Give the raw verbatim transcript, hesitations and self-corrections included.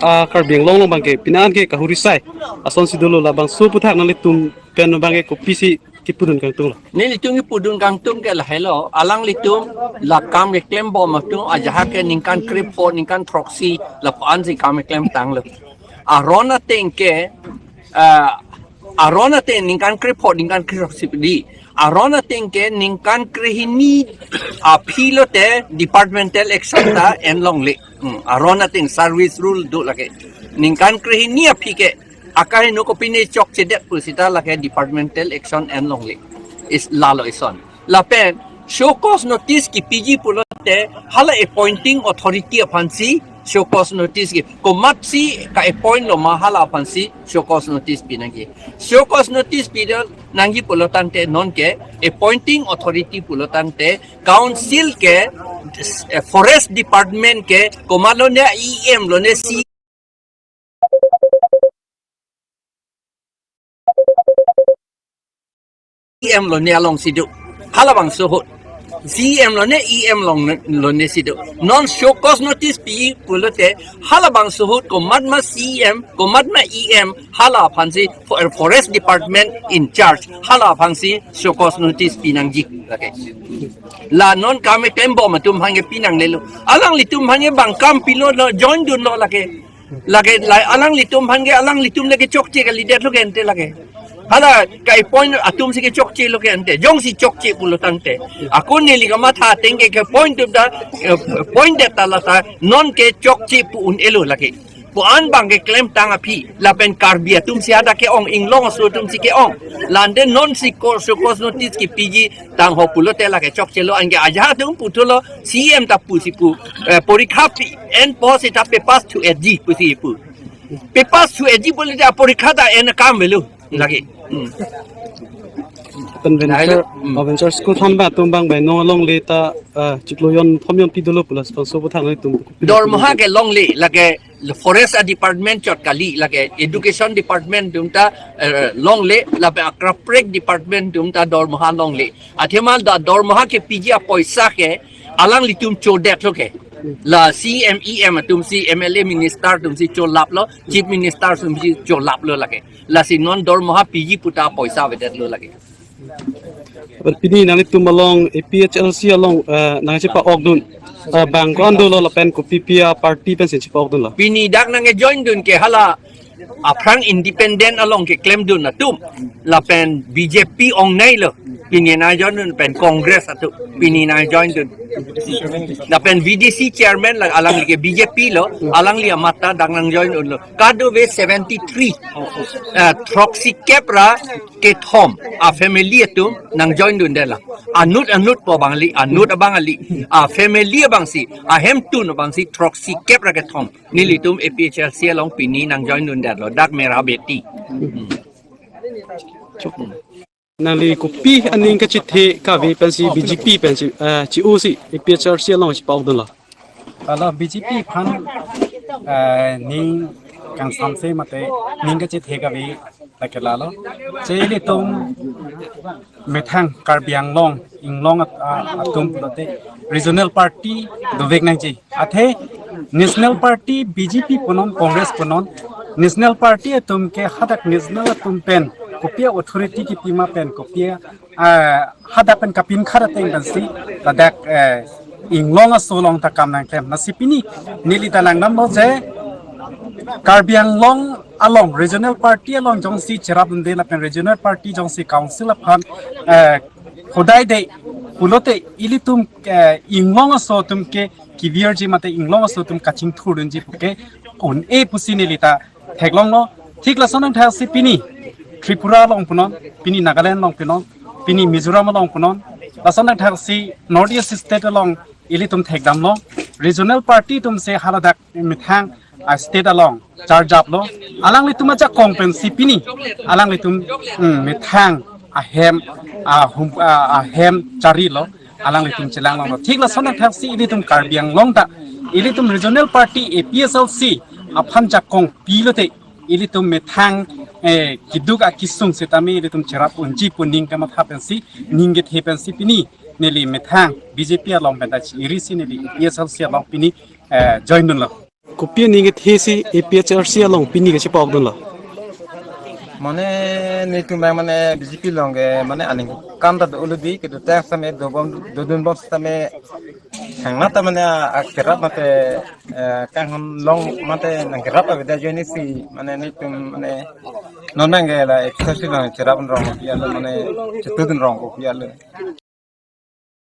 Ah, Karbi Anglong along abangke pini an ke kahuri sai asonsi dolo, labangso aphuthak nanglitum pen abangke kopisi kipudun kangtung lo? Nelitum kipudun kangtung ke lahelo, alanglitum la kam keklembom atum ajahak ke ningkan krepho, ningkan throksi lapu-ansi kam keklem tanglo. Aron ateng ke, ah, aron ateng ningkan krepho, ningkan krethroksi pidi. Aron ateng ke ningkan krehini aphi lote departmental action ta en longle. Hmm, aron ateng service rule do lake. Ningkan krehini aphi ke akaheno kopine chokchedet pu seta lake departmental action en longle. Is lalo ison. Lapen show cause notice kipiji pulote hala appointing authority aphansi show cause notice ki, komatsi ka-appoint lo ma hala aphansi show cause notice pinangji. Show cause notice pidun nangji pulo tangte nonke appointing authority pulo tangte council ke, eh, forest department ke komat lone E M lone C E M lone alongsi do. Halabangso ahut C E M lone, E M long lonesi do. Non show cause notice pi pulote halabangso ahut komat ma C E M, komat ma E M, hala aphansi for-, forest department in charge, hala aphansi show cause notice pinangji lake. La non kam keklembom atum aphan ke pinanglelo. Alanglitum aphan ke bang kam pilo lo, join dunlo lake. Lake la alanglitum aphan ke, alanglitum le kechokche kalidetlo ke ante lake. Hala ka-appoint atumsi kechokchelo ke ante. Jongsi chokche pulo tangte, ako neli kamatha ateng ke, ke-appoint atum ta, eh, appoint det ta lata nonke chokche pu un-elo lake. Pu-an abang keklem tang aphi, lapen Karbi atumsi hadak ke-ong, inglong aso atumsi ke-ong. La ante nonsi ko show cause notice kipiji tangho pulote lake chokchelo, anke ajahak atum puthulo, C E M ta pusi pu, eh, porikha pi enpo seta papass thu-etji pusi pu. Papass thu-etji pulote aporikha ta en akam avelo lake. Hmm. Pen venture, Lahelo. Hmm. Oh, venture school thanbang atum abang bai non alongle ta, ah, chiklo jon thom jon pi dolo pu labangso aphuthak nanglitum. Dormoha ke longle, lake forest a department chot kali, lake education department atum ta, eh, longle, lapen akrapprek department atum ta dormoha longle. Athema dak dormoha kepiji apoisa ke alanglitum chodetlo ke. La C E M, E M atumsi, M L A, minister atumsi cholaplo, chief minister atumsi cholaplo lake. Lasi non dormoha piji pu ta poisa avedetlo lake. Pen pini nanglitum along A P H L C along, eh, nangchepa-okdun, eh, bang ko-an dolo lapen kopi pi aparty pensi chepa-okdunlo? Pini dak nangjoin dun ke hala aphrang independent along keklemdun atum, lapen B J P ongneilo, pini nangjoin dun, pen Congress atum pini nangjoin dun. Lapen V D C chairman la alangli ke B J P lo, alangli amatha dak nangjoin dunlo. Kadokave seventy three, eh, throksi kep ra kethom a family atum nangjoin dundetlo. Anut anut po abang kali, anut abang kali, a family abangsi, ahemtun abangsi throksi kep ra kethom nelitum A P H L C along pini nangjoin dundetlo, dak Mera Beti. Hmm. Nangli kopi aning kachethe kave pensi B J P pensi, eh, chi-osi A P H L C along chepa-okdunlo? Hala B J P aphan, eh, ning kangsamse mate ning kachethe kave lake lalo. Je ilitum methang Karbi Anglong, inglong at-, a-, atum pulote regional party dovek nangji. Athe National Party, B J P punon, Congress punon, National Party atum ke hadak national atum pen kopi authority kipima pen kopi, ah, hadak pen kapinkhat ateng pensi ladak, eh, inglong aso along ta kam nangklem. Lasi pini neli ta langdamlo je Karbi Anglong along regional party along jongsi cherap dunde lapen regional party jongsi council aphan, eh, hodai de pulote ilitum, eh, inglong aso atum ke kevirji mate inglong aso atum kachingthurdunji puke un-e pusi neli ta theklonglo. Thik lason nangthaksi pini Tripura along punon, pini Nagaland along punon, pini Mizoram along punon, lason nangthaksi North East state along ilitum thekdamlo. Regional party atumsi haladak methang a state along charjaplo. Alanglitum ajakong pensi pini alanglitum, hmm, methang ahem, ahum, ah, ahem charilo. Alanglitum chelanglonglo. Thik lason nangthaksi ilitum Karbi Anglong ta ilitum regional party A P H L C aphan jakong pilote ilitum methang, eh, keduk akesung setame ilitum cherap unji pu ning kamatha pensi, ning kethe pensi pini neli methang B J P along pen ta chi-irisi neli A P H L C along pini, eh, join dunlo. Kopi aning kethe si A P H L C along pini kachepok dunlo? Mane netum abang mane B J P along ke mane aning kam ta dolo di, kedotang sitame dobom dodunbom sitame hangnat ta mane akerap mate, eh, kanghon long mate nangkerap avedet ajoine si mane netum mane non abang ke la A P H L C along cherap rong kopi alo mane chetudun rong kopi alo.